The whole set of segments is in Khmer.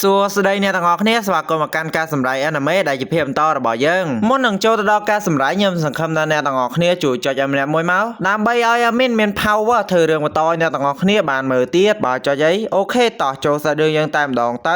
សួស្តីអ្នកទាំងអស់គ្នាស្វាគមន៍មកកាន់ការសម្ដែង anime ដែលជាភាពបន្តរបស់យើងមុននឹងចូលទៅដល់ការសម្ដែងខ្ញុំសង្ឃឹមថាអ្នកទាំងអស់គ្នាជួយចុចឲ្យម្នាក់មួយមកដើម្បីឲ្យ admin មាន power ធ្វើរឿងបន្តឲ្យអ្នកទាំងអស់គ្នាបានមើលទៀតបើចុចអីOK តោះចូលសាច់រឿងយើងតែម្ដងទៅ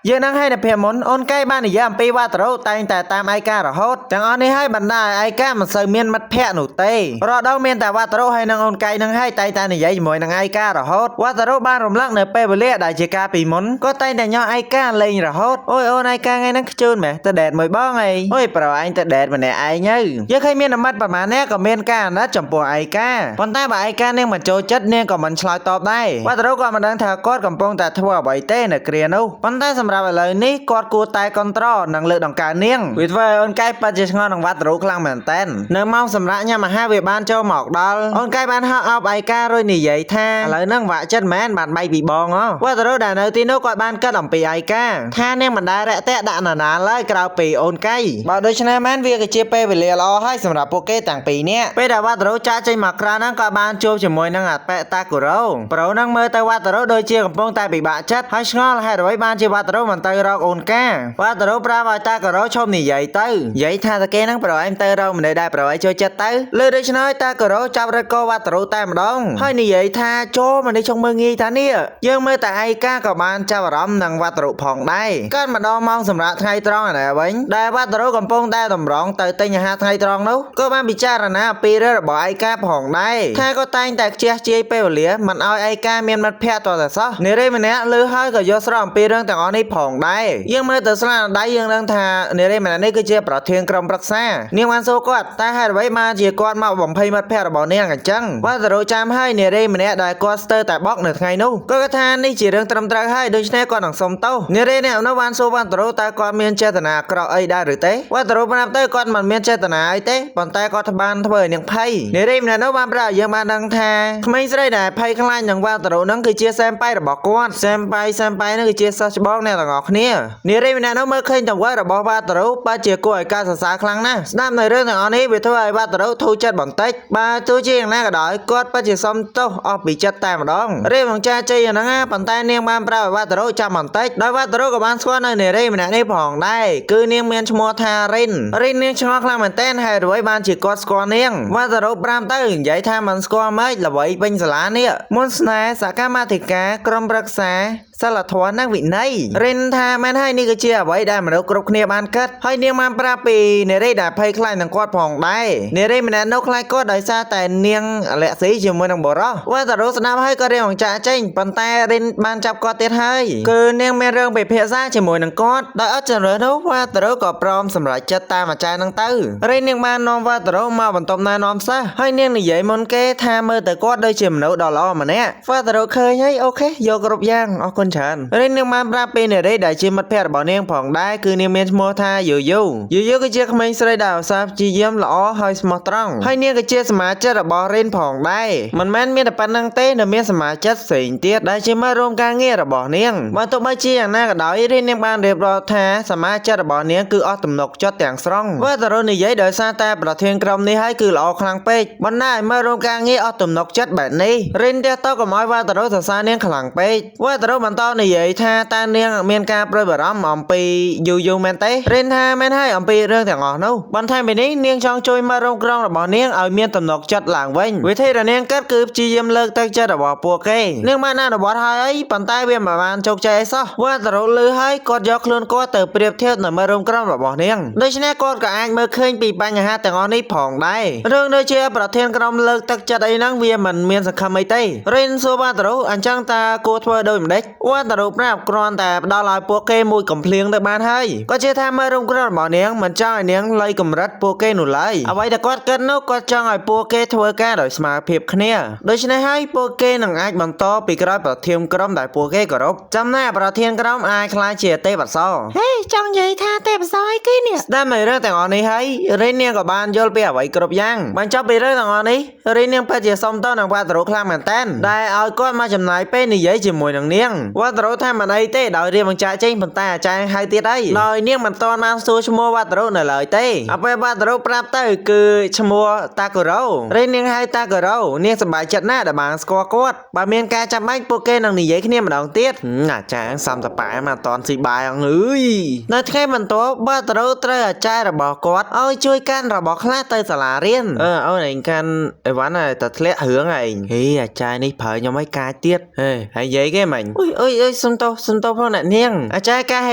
យើងនឹងឲ្យនៅភាគមុនអូនកែបាននិយាយអំពីវ៉ាតារុតែងតែតាមឯការហូតទាំងអស់នេះឲ្យបណ្ដាឲ្យឯកាមិនសូវមានមិត្តភ័ក្តិនោះទេរដងមានតែវ៉ាតារុហើយនឹងអូនកែនឹងឲ្យតែងតែនិយាយជាមួយនឹងឯការហូតវ៉ាតារុបានរំលឹកនៅពេលវេលាដែលជាការពីមុនក៏តែងតែញោះឯកាលេងរហូតអូយអូនឯកាថ្ងៃហ្នឹងខ្ជូនម៉េះទៅ date មួយបងអីអូយប្រុសឯងទៅ date ម្នាក់ឯងទៅយើងឃើញមានមិត្តប្រហែលអ្នកក៏មានការអាណិតចំពោះឯកាប៉ុន្តែបើឯកានាងមិនចូលចិត្តនាងក៏មិនឆ្លើយតបដែរវ៉ាតារុក៏មិនដឹងថាគាត់កំពុងតែធ្វើអ្វីទេនៅគ្រានោះប៉ុន្តែសម្រាប់ឥឡូវនេះគាត់គួរតែកុនត្រនិងលើកដង្កើងនាងវាធ្វើឲ្យអូនកែពិតជាឆ្ងល់នឹងវ៉ាតារុខ្លាំងមែនតើនៅម៉ោងសម្រាប់ញ៉ាំអាហារវាបានចូលមកដល់អូនកែបានហៅអោបឯការួចនិយាយថាឥឡូវហ្នឹងវាក់ចិត្តមែនបានបែកពីបងហ៎វ៉ាតារុដែលនៅទីនោះគាត់បានគិតអំពីឯកាថានាងមិនដែលរាក់ទាក់ដាក់ណានាឡើយក្រៅពីអូនកែបើដូច្នេះមែនវាក៏ជាពេលវេលាល្អហើយសម្រាប់ពួកគេទាំងពីរនាក់ពេលដែលវ៉ាតារុចាក់ចេញមកក្រៅហ្នឹងក៏បានជួបជាមួយនឹងអបេតាគូរ៉ូប្រូហ្នឹងមើលទៅវ៉ាតារុដូចជាកំពុងតែពិបាកចិត្តហើយឆ្ងល់ហេតុអ្វីបានជាវ៉ាតារុមិនទៅរកអូនកាវ៉ាតារុប្រាប់ឲ្យតាគូរ៉ូឈប់និយាយទៅនិយាយថាតាគេហ្នឹងប្រូឯងទៅរកមនុស្សដែលប្រូឯងចូលចិត្តទៅលើដូច្នេះតាគូរ៉ូចាប់រត់កោវ៉ាតារុតែម្ដងហើយនិយាយថាចូលមនុស្សចង់មើលងាយតានេះយើងមើលតែឯកាក៏បានចាប់អារម្មណ៍នឹងវ៉ាតារុផងដែរកើតមកដល់ម៉ោងសម្រាប់ថ្ងៃត្រង់ឯណាវិញដែលវ៉ាតារុកំពុងតែតម្រង់ទៅទិញអាហារថ្ងៃត្រង់នោះក៏បានពិចារណាពីរឿងរបស់ឯកាផងដែរថាក៏តែងតែខ្ជះខ្ជាយពេលវេលាមិនឲ្យឯកាមានមិត្តភ័ក្តិតតែសោះនារីម្នាក់ឮហើយក៏យល់ស្រស់អំពីរឿងទាំងអស់នេះផងដែរយើងមើលទៅស្នាដៃយើងដឹងថានារីម្នាក់នេះគឺជាប្រធានក្រុមប្រឹក្សានាងបានសួរគាត់តើហេតុអ្វីបានជាគាត់មកបំភ័យមិត្តភ័ក្តិរបស់នាងអញ្ចឹងវ៉ាតារុចាំហើយនារីម្នាក់ដែលគាត់ស្ទើរតែបោកនៅថ្ងៃនោះគាត់ថានេះជារឿងត្រឹមត្រូវហើយដូច្នេះគាត់នឹងសុំទោសនារីអ្នកនោះបានសួរវ៉ាតារុតើគាត់មានចេតនាអាក្រក់អីដែរឬទេវ៉ាតារុប្រាប់ទៅគាត់មិនមានចេតនាអីទេប៉ុន្តែគាត់បានធ្វើឲ្យនាងភ័យនារីម្នាក់នោះបានប្រាប់ឲ្យយើងបានដឹងថាក្មេងស្រីដែលភ័យខ្លាចនឹងវ៉ាតារុនឹងគឺជា先輩របស់គាត់先輩先輩នឹងគឺជាសិស្សច្បងអ្នកទាំងអស់គ្នានារីម្នាក់នោះមើលឃើញទង្វើរបស់វ៉ាតារុពិតជាគួរឲ្យកោតសរសើរខ្លាំងណាស់ស្ដាប់នៅរឿងទាំងអស់នេះវាធ្វើឲ្យវ៉ាតារុធូរចិត្តបន្តិចបើទោះជាយ៉ាងណាក៏ដោយគាត់ពិតជាសុំទោសអស់ពីចិត្តតែម្ដងរៀបបង្ចាជ័យយ៉ាងហ្នឹងណាប៉ុន្តែនាងបានប្រាប់ឲ្យវ៉ាតារុចាំបន្តិចដោយវ៉ាតារុក៏បានស្គាល់នៅនារីម្នាក់នេះផងដែរគឺនាងមានឈ្មោះថារិនរិននាងឆ្ងល់ខ្លាំងមែនទែនហេតុអ្វីបានជាគាត់ស្គាល់នាងវ៉ាតារុប្រាប់ទៅនិយាយថាមិនស្គាល់ម៉េចល្បីពេញសាលានេះមុនស្នេហ៍សកម្មធិការក្រុមប្រឹក្សាសិលធម៌និងវិន័យរិនថាមែនហើយនេះគឺជាអ្វីដែលមនុស្សគ្រប់គ្នាបានគិតហើយនាងបានប្រាប់ពីនារីដែលភ័យខ្លាចនឹងគាត់ផងដែរនារីម្នាក់នោះខ្លាចគាត់ដោយសារតែនាងលាក់ស៊ីជាមួយនឹងបុរសវ៉ាតារុស្ដាប់ហើយក៏រៀងអង្ចាក់ចេញប៉ុន្តែរិនបានចាប់គាត់ទៀតហើយគឺនាងមានរឿងពិភាក្សាជាមួយនឹងគាត់ដោយអត់ជំរឿននោះវ៉ាតារុក៏ព្រមសម្រេចចិត្តតាមអាចារ្យនឹងទៅរិននាងបាននាំវ៉ាតារុមកបន្ទប់ណែនាំសិស្សហើយនាងនិយាយមុនគេថាមើលទៅគាត់ដូចជាមនុស្សដ៏ល្អម្នាក់វ៉ាតារុឃើញហើយ OK យកគ្រប់យ៉ាងអរគុណច្រើនរិននាងបានប្រាប់ពីនារីដែលជាមិត្តភ័ក្តិរបស់នាងផងដែរគឺនាងមានឈ្មោះថាយូយូយូយូគឺជាក្មេងស្រីដែលឧស្សាហ៍ព្យាយាមល្អហើយស្មោះត្រង់ហើយនាងក៏ជាសមាជិករបស់រិនផងដែរមិនមែនមានតែប៉ុណ្្នឹងទេនៅមានសមាជិកផ្សេងទៀតដែលជាមិត្តរួមការងាររបស់នាងបើទោះបីជាយ៉ាងណាក៏ដោយរិននាងបានរៀបរាប់ថាសមាជិករបស់នាងគឺអស់ទំនុកចិត្តទាំងស្រុងវ៉ាតារុនិយាយដោយសារតែប្រធានក្រុមនេះហើយគឺល្អខ្លាំងពេកបណ្ណាឲ្យមិត្តរួមការងារអស់ទំនុកចិត្តបែបនេះរិនទៀតតកុំឲ្យវ៉ាតារុសរសើរនាងខ្លាំងពេកវ៉ាតារុបន្តនិយាយថាតើនាងមានការព្រួយបារម្ភអំពីយូយូមែនទេរិនថាមែនហើយអំពីរឿងទាំងអស់នោះបន្ថែមពីនេះនាងចង់ជួយមិត្តរួមក្រុមរបស់នាងឲ្យមានទំនុកចិត្តឡើងវិញវិធីដែលនាងគិតគឺព្យាយាមលើកទឹកចិត្តរបស់ពួកគេនាងបានអនុវត្តហើយអីប៉ុន្តែវាមិនបានជោគជ័យអីសោះវ៉ាតារុលឺហើយគាត់យកខ្លួនគាត់ទៅប្រៀបធៀបនៅមិត្តរួមក្រុមរបស់នាងដូច្នេះគាត់ក៏អាចមើលឃើញពីបញ្ហាទាំងអស់នេះផងដែររឿងដូចជាប្រធានក្រុមលើកទឹកចិត្តអីហ្នឹងវាមិនមានសង្ឃឹមអីទេរិនសួរវ៉ាតារុអញ្ចឹងតើគួរធ្វើដូចម្ដេចវ៉ាតារុប្រាប់គ្រាន់តែផ្ដល់ឲ្យពួកគេមួយកំភ្លៀងទៅបានហើយគាត់ជឿថាមើលរួមក្រុមរបស់នាងមិនចង់ឲ្យនាងលៃកម្រិតពួកគេនោះឡើយអ្វីដែលគាត់គិតនោះគាត់ចង់ឲ្យពួកគេធ្វើការដោយស្មើភាពគ្នាដូច្នេះហើយពួកគេនឹងអាចបន្តពីក្រោយប្រធានក្រុមដែលពួកគេគោរពចំណែកប្រធានក្រុមអាចក្លាយជាទេពអប្សរ ហេចង់និយាយថាទេពសអីគេនេះ ស្ដាប់នៅរឿងទាំងអស់នេះហើយរិននាងក៏បានយល់ពីអ្វីគ្រប់យ៉ាងបញ្ចប់ពីរឿងទាំងអស់នេះរិននាងពិតជាសុំទោសនឹងវ៉ាតារុខ្លាំងមែនតើដែលឲ្យគាត់មកចំណាយពេលនិយាយជាមួយនឹងនាង វ៉ាតារុថាមិនអីទេដោយរៀបបង្ចាក់ចេញប៉ុន្តែអាចារ្យហៅទៀតអីដោយនាងមិនទាន់បានសួរឈ្មោះវ៉ាតារុនៅឡើយទេអពេលវ៉ាតារុប្រាប់ទៅគឺឈ្មោះតាកូរ៉ូរិននាងហៅតាកូរ៉ូនាងសប្បាយចិត្តណាស់ដែលបានស្គាល់គាត់បើមានការចាំបាច់ពួកគេនឹងនិយាយគ្នាម្ដងទៀតអាចារ្យសំតប៉ែមកអត់ទាន់ស៊ីបាយអើយនៅថ្ងៃបន្ទាប់វ៉ាតារុត្រូវអាចារ្យរបស់គាត់ឲ្យជួយកាន់របស់ខ្លះទៅសាលារៀនអឺអូនឯងកាន់អីវ៉ាន់តែធ្លាក់រឿងឯងហេអាចារ្យនេះប្រើខ្ញុំឲ្យកាចទៀតហេហើយនិយាយគេមិញអុយអុយអុយសុំទោសសុំទោសផងអ្នកនាងអាចារ្យកាហ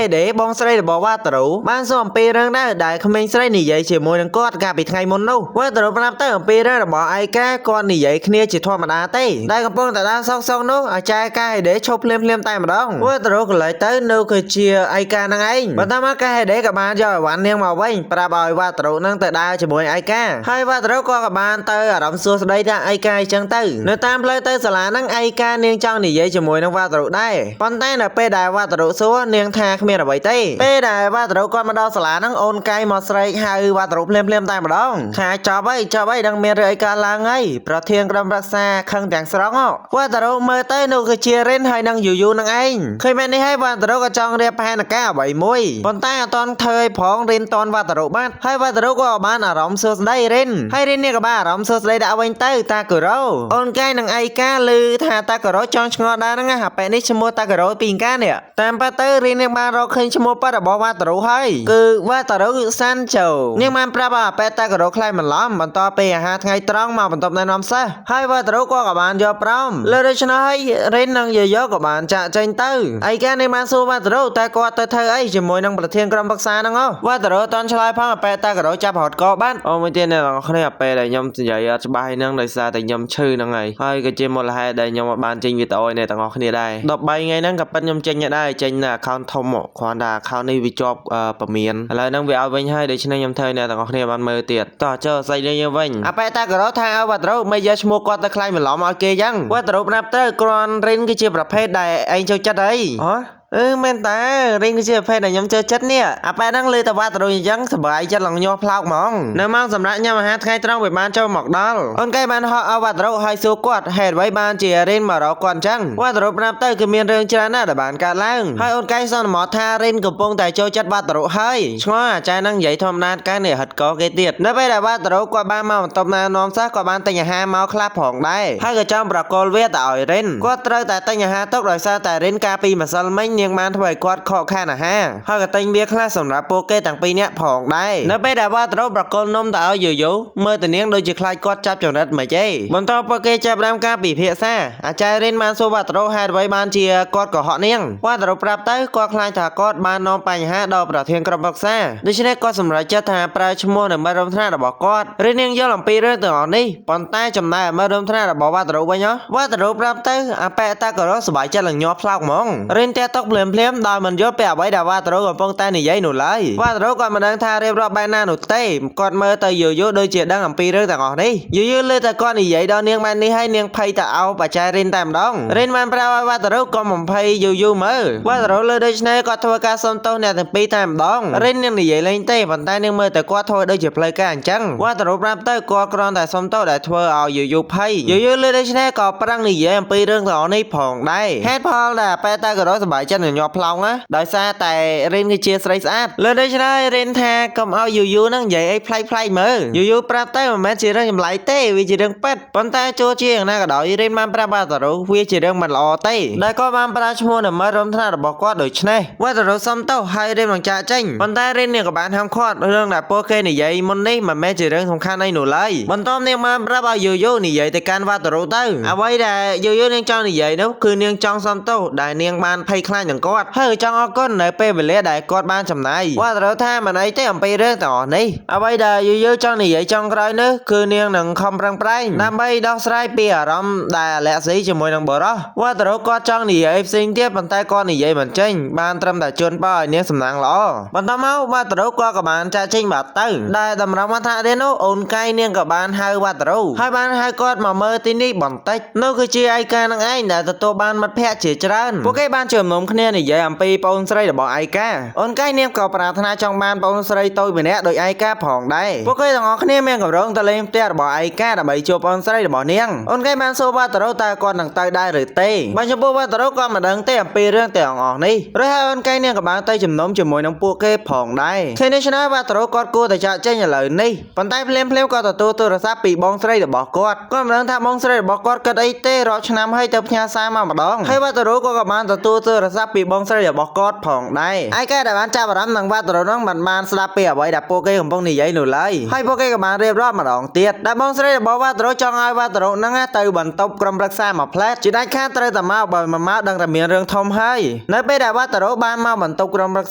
េដេបងស្រីរបស់វ៉ាតារុបានសួរអំពីរឿងដែរដែលក្មេងស្រីនិយាយជាមួយនឹងគាត់កាលពីថ្ងៃមុននោះវ៉ាតារុប្រាប់ទៅអំពីរឿងរបស់ឯកាគាត់និយាយគ្នាជាធម្មតាទេដែលកំពុងតែដើរសោកសងនោះអាចារ្យកាហេដេឈប់ភ្លាមភ្លាមតែម្ដងវ៉ាតារុក៏ឡើយទៅនៅគឺជាឯកានឹងឯងបន្តមកកាហេដេក៏បានយកអីវ៉ាន់នាងមកវិញប្រាប់ឲ្យវ៉ាតារុនឹងទៅដើរជាមួយឯកាហើយវ៉ាតារុក៏បានទៅអារម្មណ៍សួស្ដីថាឯកាអញ្ចឹងទៅនៅតាមផ្លូវទៅសាលាហ្នឹងឯកានាងចង់និយាយជាមួយនឹងវ៉ាតារុដែរប៉ុន្តែនៅពេលដែលវ៉ាតារុសួរនាងថាគ្មានអ្វីទេពេលដែលវ៉ាតារុគាត់មកដល់សាលាហ្នឹងអូនកៃមកស្រែកហៅវ៉ាតារុភ្លាមភ្លាមតែម្ដងថាចប់ហើយចប់ហើយដឹងមានរឿងអីកើតឡើងហើយប្រធានក្រុមរក្សាខឹងទាំងស្រុងវ៉ាតារុមើលទៅនោះគឺជារិនហើយនឹងយូយូនឹងឯងឃើញមែននេះហើយវ៉ាតារុក៏ចង់រៀបផែនការអ្វីមួយប៉ុន្តែអត់ទាន់ធ្វើឲ្យផងរិនតនវ៉ាតារុបានហើយវ៉ាតារុក៏បានអារម្មណ៍សួស្ដីរិនហើយរិននេះក៏បានអារម្មណ៍សួស្ដីដាក់វិញទៅតាកូរ៉ូអូនកៃនឹងឯកាឮថាតាកូរ៉ូចង់ឆ្ងល់ដែរហ្នឹងអាប៉ែនេះឈ្មោះតាកូរ៉ូពីកានេះតាមប៉ទៅរិននេះបានរកឃើញឈ្មោះប៉របស់វ៉ាតារុហើយគឺវ៉ាតារុសាន់ជូនាងបានប្រាប់អាប៉ែតាកូរ៉ូខ្លែងបន្លំបន្តពេលអាហារថ្ងៃត្រង់មកបន្ទប់ណែនាំសិស្សហើយវ៉ាតារុក៏បានយកព្រមលើដូច្នោះហើយរិននិងយោយោក៏បានចាក់ចេញទៅឯកានេះបានសួរវ៉ាតារុតែគាត់ទៅធ្វើអីជាមួយនឹងប្រធានក្រុមប្រឹក្សាហ្នឹងវ៉ាតារុតន់ឆ្លើយផងអាប៉ែតាកូរ៉ូចាប់រត់កបានអូមួយទៀតអ្នកនរគ្នាអាប៉ែដែលខ្ញុំនិយាយអត់ច្បាស់ហ្នឹងដោយសារតែខ្ញុំឈឺហ្នឹងហើយហើយក៏ជាមូលហេតុដែលខ្ញុំអត់បានចេញវីដេអូឲ្យអ្នកទាំងអស់គ្នាដែរ13ថ្ងៃហ្នឹងក៏ប៉ិនខ្ញុំចេញដែរចេញនៅ account ធំគ្រាន់តែ account នេះវាជាប់ពមៀនឥឡូវហ្នឹងវាឲ្យវិញហើយដូច្នេះខ្ញុំធ្វើអ្នកទាំងអស់គ្នាបានមើលទៀតតោះចូលសាច់រឿងយើងវិញអាប៉ែតាកូរ៉ូថាឲ្យវ៉ាតារុមិនយកឈ្មោះគាត់ទៅខ្លាញ់បន្លំឲ្យគេចឹងវ៉ាតារុប្រាប់ទៅគ្រាន់រិនគឺជាប្រភេទដែលឯងចូលចិត្តអីហ៎អឺមែនតារិនគឺជាប្រភេទដែលខ្ញុំចូលចិត្តនេះអាប៉ែហ្នឹងលើតវ៉ាតារុអញ្ចឹងសប្បាយចិត្តឡើងញាស់ផ្លោកហ្មងនៅម៉ោងសម្រាប់ញ៉ាំអាហារថ្ងៃត្រង់វាបានចូលមកដល់អូនកែបានហោះឲ្យវ៉ាតារុឲ្យសួរគាត់ហេតុអ្វីបានជារិនមករកគាត់អញ្ចឹងវ៉ាតារុប្រាប់ទៅគឺមានរឿងច្រើនណាស់ដែលបានកើតឡើងហើយអូនកែសន្មតថារិនកំពុងតែចូលចិត្តវ៉ាតារុហើយឆ្ងល់អាចារ្យហ្នឹងនិយាយធម្មតាកានេះហិតកគេទៀតនៅពេលដែលវ៉ាតារុគាត់បានមកបន្ទប់ណែនាំសិស្សគាត់បានទិញអាហារមកខ្លះផងដែរហើយក៏ចង់ប្រកល់វាទៅឲ្យរិនគាត់ត្រូវតែទិញអាហារទុកដោយសារតែរិនកាលពីម្សិលមិញនាងបានធ្វើឲ្យគាត់ខកខានអាហារហើយក៏ទិញវាខ្លះសម្រាប់ពួកគេទាំងពីរនាក់ផងដែរនៅពេលដែលវ៉ាតារុប្រកល់នំទៅឲ្យយូយូមើលទៅនាងដូចជាខ្លាចគាត់ចាប់ចរិតមិនទេបន្ទាប់ពួកគេចាប់ផ្ដើមការពិភាក្សាអាចារ្យរិនបានសួរវ៉ាតារុហេតុអ្វីបានជាគាត់កុហកនាងវ៉ាតារុប្រាប់ទៅគាត់ខ្លាចថាគាត់បាននាំបញ្ហាដល់ប្រធានក្រុមប្រឹក្សាដូច្នេះគាត់សម្រេចចិត្តថាប្រើឈ្មោះនៅមិត្តរួមថ្នាក់របស់គាត់រិននាងយល់អំពីរឿងទាំងអស់នេះប៉ុន្តែចំណែកមិត្តរួមថ្នាក់របស់វ៉ាតារុវិញវ៉ាតារុប្រាប់ទៅអាប៉ែតាក៏រសប្បាយចិត្តឡើងញាស់ផ្លោកហ្មងរិនតែតុកភ្លាមភ្លាមដោយមិនយល់ពីអ្វីដែលវ៉ាតារុកំពុងតែនិយាយនោះឡើយវ៉ាតារុគាត់មិនដឹងថារៀបរាប់បែបណានោះទេគាត់មើលទៅយូរយូរដូចជាដឹងអំពីរឿងទាំងអស់នេះយូរយូរលើតែគាត់និយាយដល់នាងបែបនេះហើយនាងភ័យទៅអោបច្ចាយរិនតែម្ដងរិនបានប្រាប់ឲ្យវ៉ាតារុកុំបំភ័យយូរយូរមើលវ៉ាតារុលើដូច្នេះគាត់ធ្វើការសុំទោសអ្នកទាំងពីរតែម្ដងរិននាងនិយាយលេងទេប៉ុន្តែនាងមើលតែគាត់ធ្វើដូចជាផ្លូវការអញ្ចឹងវ៉ាតារុប្រាប់ទៅគាត់គ្រាន់តែសុំទោសដែលធ្វើឲ្យយូរយូរភ័យយូរយូរលើដូច្នេះក៏ប្រឹងនិយាយអំពីរឿងទាំងអស់នេះផងដែរហេតុផលដែលបែតាក៏រសប្បាយចិត្តនឹងញាប់ផ្លោងណាដោយសារតែរិនគឺជាស្រីស្អាតលើដូច្នេះរិនថាកុំឲ្យយូរយូរហ្នឹងនិយាយអីប្លែកប្លែកមើលយូរយូរប្រាប់ទៅមិនមែនជារឿងចម្លែកទេវាជារឿងពិតប៉ុន្តែចូលជាយ៉ាងណាក៏ដោយរិនបានប្រាប់វ៉ាតារុវាជារឿងមិនល្អទេដែលគាត់បានប្រើឈ្មោះនៅមិត្តរួមថ្នាក់របស់គាត់ដូច្នេះវ៉ាតារុសុំទោសហើយរិននឹងចាកចេញប៉ុន្តែរិននេះក៏បានហាមឃាត់រឿងដែលពួកគេនិយាយមុននេះមិនមែនជារឿងសំខាន់អីនោះឡើយបន្ទាប់នាងបានប្រាប់ឲ្យយូរយូរនិយាយទៅកាន់វ៉ាតារុទៅអ្វីដែលយូរយូរនាងចង់និយាយនោះគឺនាងចង់សុំទោសដែលនាងបានភ័យខ្លាចនឹងគាត់ហើយចង់អរគុណនៅពេលវេលាដែលគាត់បានចំណាយវ៉ាតារុថាមិនអីទេអំពីរឿងទាំងអស់នេះអ្វីដែលយូរយូរចង់និយាយចុងក្រោយនោះគឺនាងនឹងខំប្រឹងប្រែងដើម្បីដោះស្រាយពីអារម្មណ៍ដែលអាឡែស៊ីជាមួយនឹងបុរសវ៉ាតារុគាត់ចង់និយាយផ្សេងទៀតប៉ុន្តែគាត់និយាយមិនចេញបានត្រឹមតែជន់បើឲ្យនាងសំណាងល្អបន្តមកវ៉ាតារុគាត់ក៏បានចាកចេញបាត់ទៅដែលតម្រង់ថារៀននោះអូនកៃនាងក៏បានហៅវ៉ាតារុហើយបានហៅគាត់មកមើលទីនេះបន្តិចនោះគឺជាឯកានឹងឯងដែលទទួលបានមិត្តភ័ក្តិជាច្រើនពួកគេបានជំនុំ គ្នានិយាយអំពីប្អូនស្រីរបស់ឯកាអូនកៃនាងក៏ប្រាថ្នាចង់បានប្អូនស្រីតូចម្នាក់ដូចឯកាផងដែរពួកគេទាំងអស់គ្នាមានកម្រងទៅលេងផ្ទះរបស់ឯកាដើម្បីជួបប្អូនស្រីរបស់នាងអូនកៃបានសួរវ៉ាតារ៉ូតើគាត់នឹងទៅដែរឬទេបើចំពោះវ៉ាតារ៉ូក៏មិនដឹងទេអំពីរឿងទាំងអស់នេះរួចហើយអូនកៃនាងក៏បានទៅជំនុំជាមួយនឹងពួកគេផងដែរឃើញនេះឆ្នៃវ៉ាតារ៉ូគាត់គួរតែចាក់ចេញឥឡូវនេះប៉ុន្តែភ្លាមភ្លាមក៏ទទួលទូរស័ព្ទពីបងស្រីរបស់គាត់គាត់មិនដឹងថាបងស្រីរបស់គាត់គិតអីទេរាល់ឆ្នាំហើយទៅផ្ញើសារមកម្ដងហើយវ៉ាតារ៉ូក៏ក៏បានទទួលទូរស័ព្ទពីបងស្រីរបស់គាត់ផងដែរឯកែដែលបានចាប់អារម្មណ៍នឹងវ៉ាតារ៉ូនឹងមិនបានស្ដាប់ពីអ្វីដែលពួកគេកំពុងនិយាយនោះឡើយហើយពួកគេក៏បានរៀបរាប់ម្ដងទៀតដែលបងស្រីរបស់វ៉ាតារ៉ូចង់ឲ្យវ៉ាតារ៉ូនឹងទៅបន្ទប់ក្រុមប្រឹក្សាមួយផ្លែតជាដាច់ខាតត្រូវតែមកបើមិនមកដឹងតែមានរឿងធំហើយនៅពេលដែលវ៉ាតារ៉ូបានមកបន្ទប់ក្រុមប្រឹក្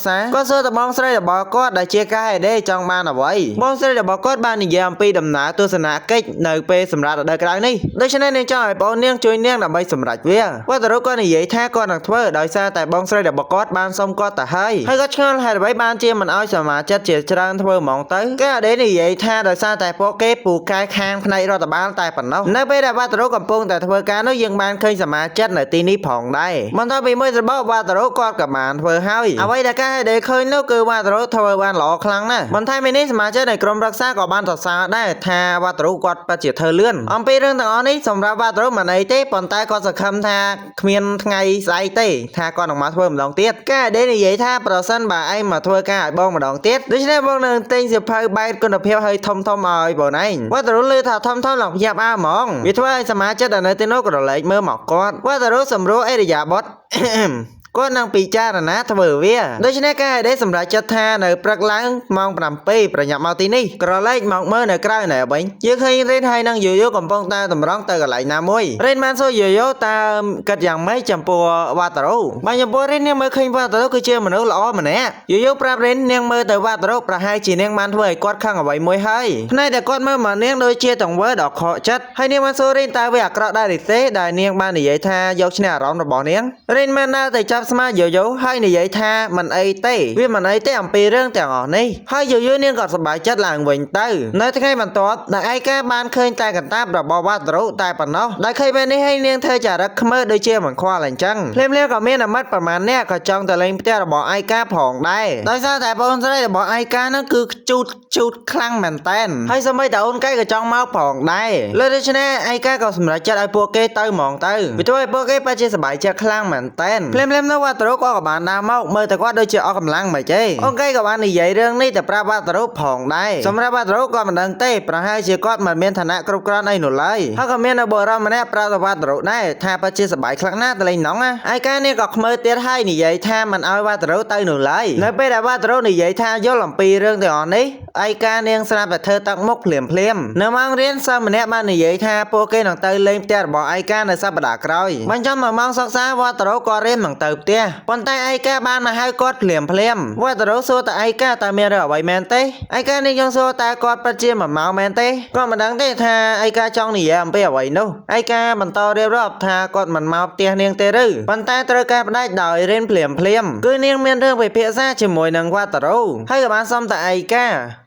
សាគាត់សួរទៅបងស្រីរបស់គាត់ដែលជាកាហេដេចង់បានអ្វីបងស្រីរបស់គាត់បាននិយាយអំពីដំណើរទស្សនកិច្ចនៅពេលសម្រាប់រដូវក្តៅនេះដូច្នេះនាងចង់ឲ្យបងនាងជួយនាងដើម្បីសម្រេចវាវ៉ាតារ៉ូក៏និយាយថាគាត់នឹងធ្វើដោយសារតែបងស្រីរបស់គាត់បានសុំគាត់ទៅហើយហើយគាត់ឆ្ងល់ហេតុអ្វីបានជាមិនឲ្យសមាជិកជាច្រើនធ្វើហ្មងទៅគេអត់ទេនិយាយថាដោយសារតែពួកគេពូកែខាងផ្នែករដ្ឋបាលតែប៉ុណ្ណោះនៅពេលដែលវ៉ាតារ៉ូកំពុងតែធ្វើការនោះយើងបានឃើញសមាជិកនៅទីនេះផងដែរបន្ទាប់ពីមួយសបកវ៉ាតារ៉ូគាត់ក៏បានធ្វើហើយអ្វីដែលគេឲ្យដែលឃើញនោះគឺវ៉ាតារ៉ូធ្វើបានល្អខ្លាំងណាស់បន្ថែមពីនេះសមាជិកនៃក្រុមរក្សាក៏បានសរសើរដែរថាវ៉ាតារ៉ូគាត់ពិតជាធ្វើលឿនអំពីរឿងទាំងអស់នេះសម្រាប់វ៉ាតារ៉ូមិនអីទេប៉ុន្តែគាត់សង្ឃឹមថាគ្មានថ្ងៃស្អែកទេថាគាត់នឹងមកធ្វើម្ដងទៀតគេឲ្យដែលនិយាយថាប្រសិនបើឯងមកធ្វើការឲ្យបងម្ដងទៀតដូច្នេះបងនឹងទិញសៀវភៅបែបគុណភាពឲ្យធំធំឲ្យបងឯងវ៉ាតារ៉ូលើថាធំធំឡើងភ្ញាក់អើហ្មងវាធ្វើឲ្យសមាជិកដែលនៅទីនោះក៏រលែកមើលមកគាត់វ៉ាតារ៉ូសម្រួលអេរិយាបថ គាត់នឹងពិចារណាធ្វើវាដូច្នេះការដែលសម្រេចចិត្តថានៅព្រឹកឡើងម៉ោង7ប្រញាប់មកទីនេះក្រឡេកមកមើលនៅក្រៅណែវិញយើងឃើញរ៉េនហើយនឹងយូយូកំពុងតែតម្រង់ទៅកន្លែងណាមួយរ៉េនបានសួរយូយូតើគិតយ៉ាងម៉េចចំពោះវ៉ាតារ៉ូបើចំពោះរ៉េននាងមើលឃើញវ៉ាតារ៉ូគឺជាមនុស្សល្អម្នាក់យូយូប្រាប់រ៉េននាងមើលទៅវ៉ាតារ៉ូប្រហែលជានាងបានធ្វើឲ្យគាត់ខឹងអ្វីមួយហើយផ្នែកដែលគាត់មើលមកនាងដូចជាទង្វើដ៏ខកចិត្តហើយនាងបានសួររ៉េនតើវាអាក្រក់ដែរឬទេដែលនាងបាននិយាយថាយកឈ្នះអារម្មណ៍របស់នាងរ៉េនបានដើរទៅចាប់ស្មាយូយូហើយនិយាយថាមិនអីទេវាមិនអីទេអំពីរឿងទាំងអស់នេះហើយយូយូនាងក៏សប្បាយចិត្តឡើងវិញទៅនៅថ្ងៃបន្ទាប់ដែលឯកាបានឃើញតែកន្តាបរបស់វ៉ាតារ៉ូតែប៉ុណ្ណោះដែលឃើញបែបនេះហើយនាងធ្វើចារឹកខ្មើដូចជាមិនខ្វល់អញ្ចឹងភ្លាមៗក៏មានអាមិតប្រមាណអ្នកក៏ចង់ទៅលេងផ្ទះរបស់ឯកាផងដែរដោយសារតែបងស្រីរបស់ឯកាហ្នឹងគឺជូតជូតខ្លាំងមែនតែនហើយសម្បីតែអូនកែក៏ចង់មកផងដែរលើដូច្នេះឯកាក៏សម្រេចចិត្តឲ្យពួកគេទៅហ្មងទៅវាធ្វើឲ្យពួកគេពិតជាសប្បាយចិត្តខ្លាំងមែនតែនភ្លាមៗនោះវ៉ាតារ៉ូក៏បានដើរមកមើលតែគាត់ដូចជាអស់កម្លាំងមិនទេអូនកែក៏បាននិយាយរឿងនេះទៅប្រាប់វ៉ាតារ៉ូផងដែរសម្រាប់វ៉ាតារ៉ូក៏មិនដឹងទេប្រហែលជាគាត់មិនមានឋានៈគ្រប់គ្រាន់អីនោះឡើយហើយក៏មាននៅបុរសម្នាក់ប្រាប់ទៅវ៉ាតារ៉ូដែរថាពិតជាសប្បាយខ្លាំងណាស់ទៅលេងណងណាឯកានេះក៏ខ្មើទៀតហើយនិយាយថាមិនឲ្យវ៉ាតារ៉ូទៅនោះឡើយនៅពេលដែលវ៉ាតារ៉ូនិយាយថាយល់អំពីរឿងទាំងអស់នេះឯកានាងស្រាប់តែធ្វើទឹកមុខភ្លាមភ្លាមនៅម៉ោងរៀនសិស្សម្នាក់បាននិយាយថាពួកគេនឹងទៅលេងផ្ទះរបស់ឯកានៅសប្តាហ៍ក្រោយបញ្ចប់មកម៉ោងសិក្សាវ៉ាតារ៉ូក៏រៀននឹងទៅផ្ទះប៉ុន្តែឯកាបានមកហៅគាត់ភ្លាមភ្លាមវ៉ាតារ៉ូសួរតើឯកាតើមានរឿងអ្វីមែនទេឯកានេះចង់សួរតើគាត់ពិតជាមិនមកមែនទេគាត់មិនដឹងទេថាឯកាចង់និយាយអំពីអ្វីនោះឯកាបន្តរៀបរាប់ថាគាត់មិនមកផ្ទះនាងទេឬប៉ុន្តែត្រូវការផ្ដាច់ដោយរៀនភ្លាមភ្លាមគឺនាងមានរឿងពិភាក្សាជាមួយនឹងវ៉ាតារ៉ូហើយក៏បានសុំតឯក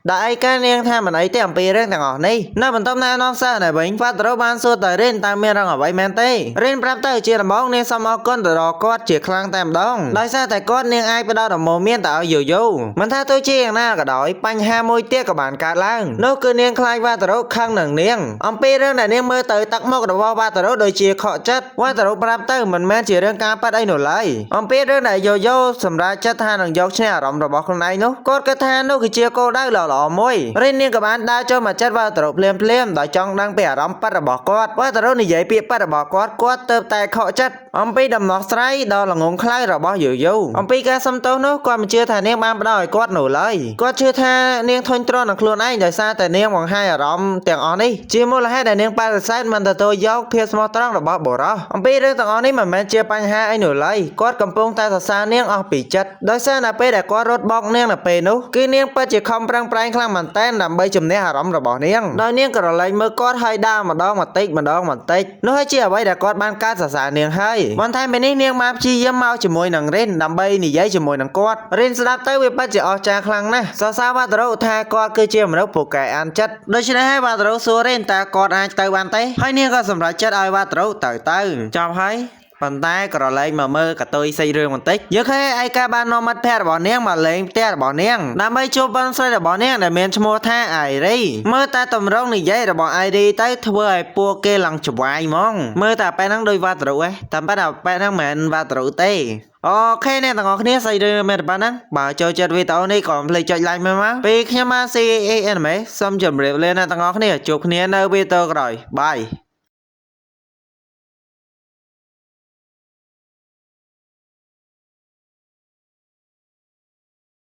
ាដល់ឯកានាងថាមិនអីទេអំពីរឿងទាំងអស់នេះនៅបន្ទាប់ណែនាំសារនៅវិញវ៉ាតារ៉ូបានសួរតើរៀនតើមានរឿងអ្វីមែនទេរៀនប្រាប់ទៅជាដំបូងនាងសូមអរគុណទៅដល់គាត់ជាខ្លាំងតែម្ដងដោយសារតែគាត់នាងអាចផ្ដល់ដំបូន្មានទៅឲ្យយូយូមិនថាទោះជាយ៉ាងណាក៏ដោយបញ្ហាមួយទៀតក៏បានកើតឡើងនោះគឺនាងខ្លាចវ៉ាតារ៉ូខឹងនឹងនាងអំពីរឿងដែលនាងមើលទៅទឹកមុខរបស់វ៉ាតារ៉ូដូចជាខកចិត្តវ៉ាតារ៉ូប្រាប់ទៅមិនមែនជារឿងការប៉ັດអីនោះឡើយអំពីរឿងដែលយូយូសម្រាប់ចិត្តថានឹងយកឈ្នះអារម្មណ៍របស់ខ្លួនឯងនោះគាត់គិតថានោះគឺជាគោលដៅដ៏ល្អមួយរិននាងក៏បានដើរចូលមកចិត្តវ៉ាតារ៉ូភ្លាមភ្លាមដោយចង់ដឹងពីអារម្មណ៍ប៉ັດរបស់គាត់វ៉ាតារ៉ូនិយាយពាក្យប៉ັດរបស់គាត់គាត់ទៅតែខកចិត្តអំពីដំណោះស្រាយដ៏ល្ងងខ្លៅរបស់យូយូអំពីការសុំទោសនោះគាត់មិនជឿថានាងបានផ្ដល់ឲ្យគាត់នោះឡើយគាត់ជឿថានាងធុញទ្រាន់នឹងខ្លួនឯងដោយសារតែនាងបង្ហាញអារម្មណ៍ទាំងអស់នេះជាមូលហេតុដែលនាងបដិសេធមិនទទួលយកភាពស្មោះត្រង់របស់បុរសអំពីរឿងទាំងអស់នេះមិនមែនជាបញ្ហាអីនោះឡើយគាត់កំពុងតែសរសើរនាងអស់ពីចិត្តដោយសារនៅពេលដែលគាត់រត់បោកនាងនៅពេលនោះគឺនាងពិតជាខំប្រឹងប្រែងខ្លាំងមែនទែនដើម្បីជំនះអារម្មណ៍របស់នាងដោយនាងក៏រលែងមើលគាត់ហើយដើរម្ដងបន្តិចម្ដងបន្តិចនោះហើយជាអ្វីដែលគាត់បានកើតសរសើរនាងហើយបន្ថែមពីនេះនាងបានព្យាយាមមកជាមួយនឹងរិនដើម្បីនិយាយជាមួយនឹងគាត់រិនស្ដាប់ទៅវាពិតជាអស្ចារ្យខ្លាំងណាស់សរសើរវ៉ាតារ៉ូថាគាត់គឺជាមនុស្សពូកែអានចិត្តដូច្នេះហើយវ៉ាតារ៉ូសួររិនតើគាត់អាចទៅបានទេហើយនាងក៏សម្រេចចិត្តឲ្យវ៉ាតារ៉ូទៅទៅចប់ហើយ។ ប៉ុន្តែក្រឡេកមកមើលកតុយសាច់រឿងបន្តិចយើងឃើញឯកាបាននាំមិត្តភ័ក្តិរបស់នាងមកលេងផ្ទះរបស់នាងដើម្បីជួបបងស្រីរបស់នាងដែលមានឈ្មោះថាអាយរីមើលតែតម្រងនិយាយរបស់អាយរីទៅធ្វើឲ្យពួកគេឡើងច្វាយហ្មងមើលតែបែបហ្នឹងដូចវ៉ាតរុហ៎តាមពិតអាបែបហ្នឹងមិនមែនវ៉ាតរុទេ។ OK អ្នកទាំងអស់គ្នាសាច់រឿងមានតែប៉ុណ្ណឹងបើចូលចិត្តវីដេអូនេះកុំភ្លេចចុច like មួយមកពីខ្ញុំមក CAA Anime សូមជម្រាបលាអ្នកទាំងអស់គ្នាជួបគ្នានៅវីដេអូក្រោយ។ Bye.